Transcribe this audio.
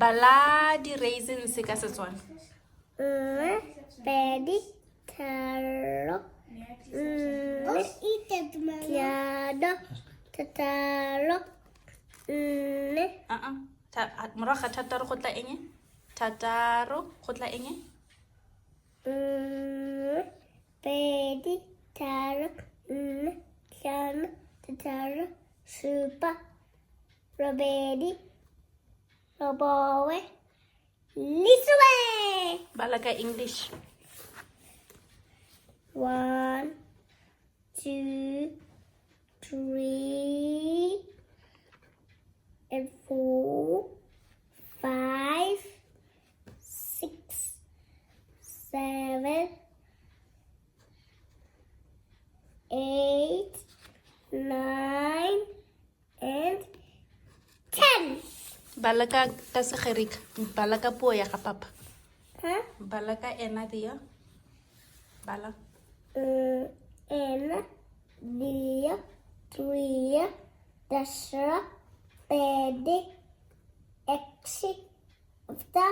Bala di-raisins ka Setswana. Nngwe, pedi, tharo, nne, tlhano, thataro, nne. Uh-uh. Morago ga thataro go tla eng? Thataro go tla eng? Nngwe, pedi, tharo, nne, tlhano, thataro, supa, robedi, robongwe, lesome. Bala ka English. 1, 2, 3, and 4, 5, 6, 7, 8, 9, and 10. Bala ka Segerika. Bala ka puo ya ga papa. Huh? Bala ka ena dia. Bala. Ena, dia, three, tessera, pedi, yksi, åtta,